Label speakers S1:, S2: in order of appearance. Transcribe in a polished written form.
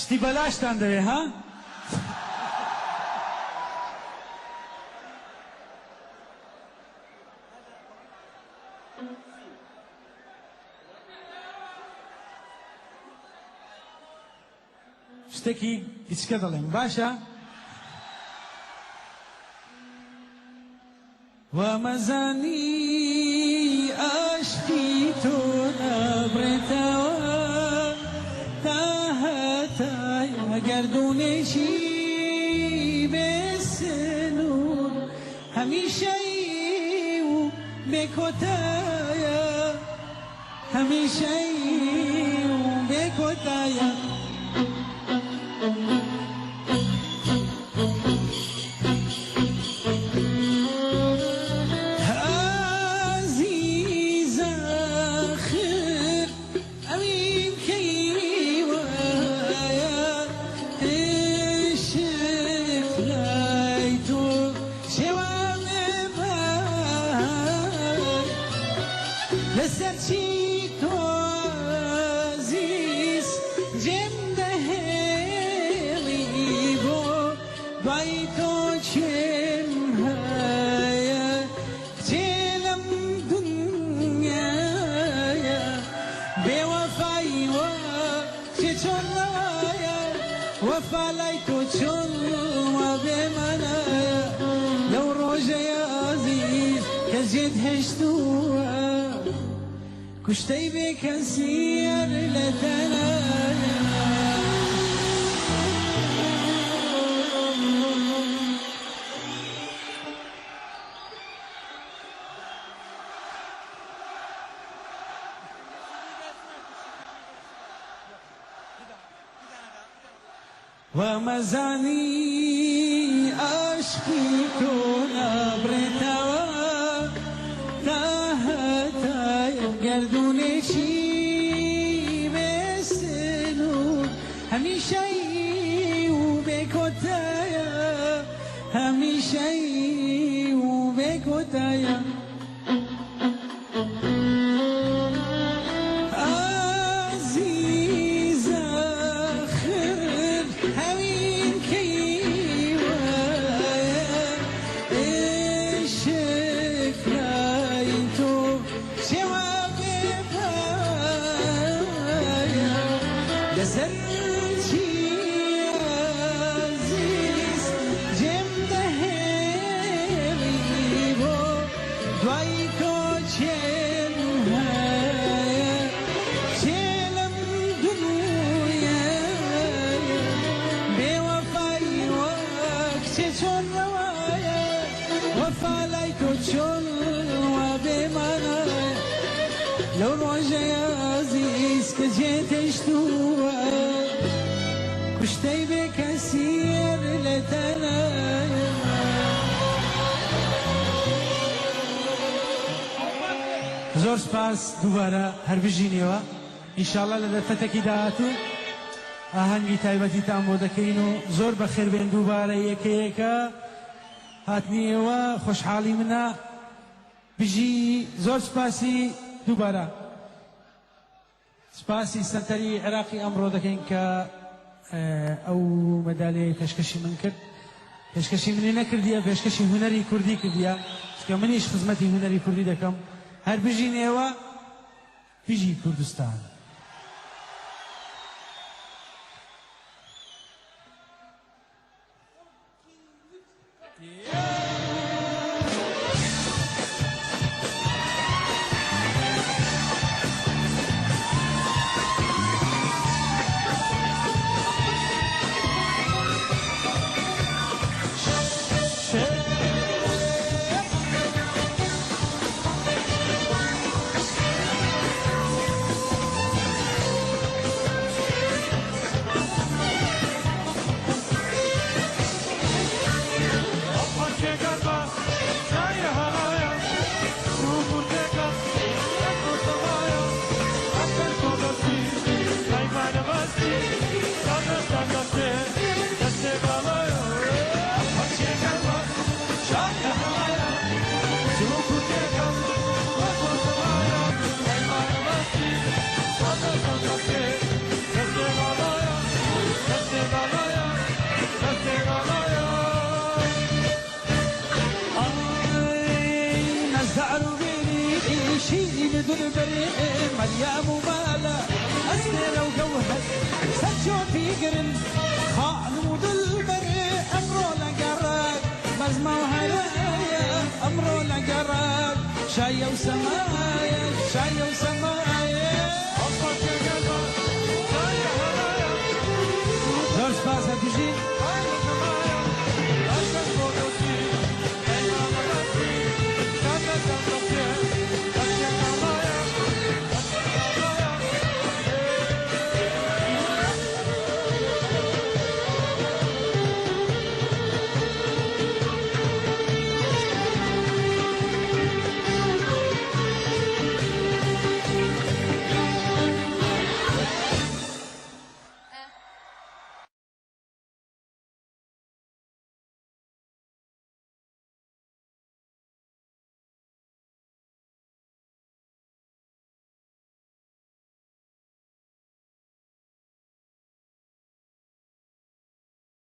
S1: شتی بەلاشتان دەوێ ها؟ شتێکی گچکە دەڵێم باشە؟ وامەزانی ئاشقی تۆ نابڕێتەوە تا هەتایە گەردوونێکی بێ سنوور هەمیشەیی و بێ کۆتایە هەمیشەیی و بێ کۆتایە. ئازیز ئاخر ئەوین کەی وایە عشق لای تۆ شێوامێ بای لەسەر چی تۆ ئازیز جێم دەهێڵی بۆ دوای تۆ کێم هەیە کچێ لەم دنیایە بێ وەفای وا کچێ چۆن ڕەوایە وەفا لای تۆ چۆن وا بێ مانایە لەو ڕۆژەی ئازیز کە جێت هێشتووە کوشتەی بێ کەسی هەر لە تەنایا. وامەزانی ئاشقی تۆ نابڕێتەوە تا هەتایە گەردوونێکی بێ سنوور هەمیشەیی و بێ کۆتایە هەمیشەیی و بێ کۆتایە. ئازیز ئاخر ئەوین کەی وایە عشق لای تۆ شێوە بێ پایە لەسەر چی ئازیز جێم دەهێڵی بۆ دوای تۆ کێم هەیە کێ لەم دنیایە بێ وەفای وەک کچێ چۆن ڕەوایە وەفا لای تۆ چۆن وا بێ مانایە لەو ڕۆژەی ئازیز کە جێت هێشتووە کوشتەی بێ کەسی هەر لە تەنایە. زۆر سپاس دووبارە هەر بژین ئێوە ئینشاڵا لە دەرفەتێکی داهاتوو ئاهەنگی تایبەتیتان بۆ دەکەین و زۆر بەخێر بێن دووبارە یەکە یەکە هاتنی ئێوە خۆشحاڵی منە بژی زۆر سپاسی دووبارە. سپاسی سەنتەری عێراقی ئەمڕۆ دەکەین کە ئەو مەدالیای پێشکەشی من کرد پێشکەشی منی نەکردیە پێشکەشی هونەری کوردی کردیە چونکە منیش خزمەتی هونەری کوردی دەکەم هەر بژین ئێوە بژی کوردستان. دولبەرێ مەریەم و مالە ئەستێرە و گەوهەر سەر چۆپی گرن خانم و دولبەرێ ئەمڕۆ لە گەڕەک بەزمە و هەرایە ئەمڕۆ لە گەڕەک شایە و سەمایە شایە و.